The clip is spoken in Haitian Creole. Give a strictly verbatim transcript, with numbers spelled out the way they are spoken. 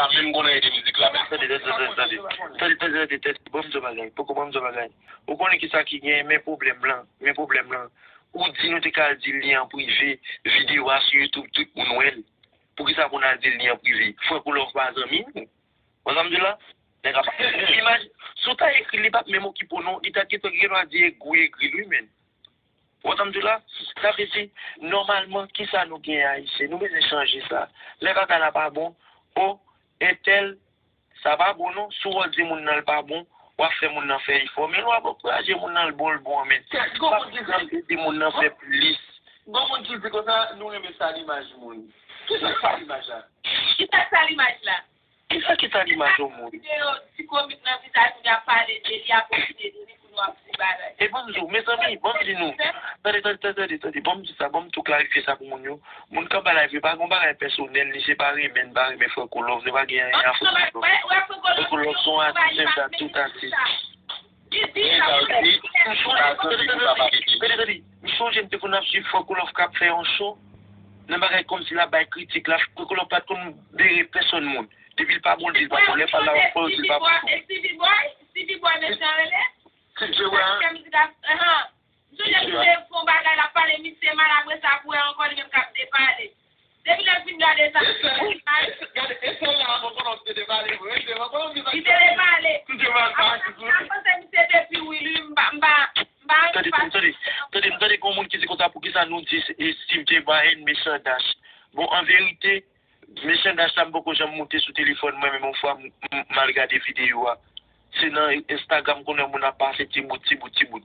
pa menm konnen ede mizik la menm. Tande, tande, tande, tande. Tande, tande, tande, tande. Ban m di w bagay. Poko ban m di w bagay. Ou konnen ki sa ki genyen, men pwoblèm lan. Men pwoblèm lan. Ou di nou te ka al di li an prive, videyo a sou YouTube, tout moun wè l. Poukisa pou n al di li an prive? Franco Love pa zanmi nou. Ou konn sa m di w la? Nèg ap imaj, si w ta ekri li p ap menm okipe w non, li ta gentan gen dwa di egri egri l wi menn. Ou konn sa m di w la? Sa vle di, nòmalman, kisa nou genyen Ayisyen? Nou bezwen chanje sa. Lè bagay la pa bon, o, entèl, sa pa bon non. Si w di moun nan l pa bon, w ap fè moun nan fè efò. Men lè w ap ankouraje moun nan l bon, l bon an menn. Gon moun ki di, ede moun nan fè plis. Gon moun ki di konsa, nou renmen sal imaj moun. Kisa k sal imaj la? Kisa k sal imaj la? Kisa ki sal imaj yon moun? Videyo ti komik nan vizaj moun y ap pale de li, ap pwofite de li pou nou ap di bagay. E ban m di w, mezanmi, ban m di nou. Tande, tande, tande, tande, tande, ban m di sa, ban m tou klarifye sa pou moun yo. Moun k ap bay live yo, pa gen yon bagay pèsonèl, ni se pa renmen, n pa renmen Franco Love, nou pa gen anyen a Franco Love. Franco Love se yon atis, menm jan ak tout atis. Tande, tande, tande, tande. M sonje m te konn ap swiv Franco Love k ap fè yon show. Nan bagay kòmsi l ap bay kritik la, Franco Love pa t konn bere pèsonn moun. Depi l pa bon, l di l pa bon. Lè pa la, w ap fè, w di l pa bon. Stevie Boy, Stevie Boy, mesye an rele? Stevie Boy, an? Fè mizik ap, ahan. M sonje misye fè yon bagay, l ap pale, misye mal, apre sa, pou wè ankò, li menm k ap depale. Depi lè m fin gade sa, gade, e sèl la ankò, pandan m te depale vre, se ankò yon vizaj. Li te depale. M te mal pase sou li. Apre sa, m panse misye te pi wi, li, m pa, m pa, m pa. Tande, tande, tande, tande, tande, gon moun ki di konsa, poukisa nou di e Steve J Brian, Mechan Dash? Bon, an verite, Mechan Dash la, m poko janm moute sou telefòn mwen, menm yon fwa m, m, m al gade videyo a. Se nan Instagram, konnen moun ap pase ti bout, ti bout, ti bout.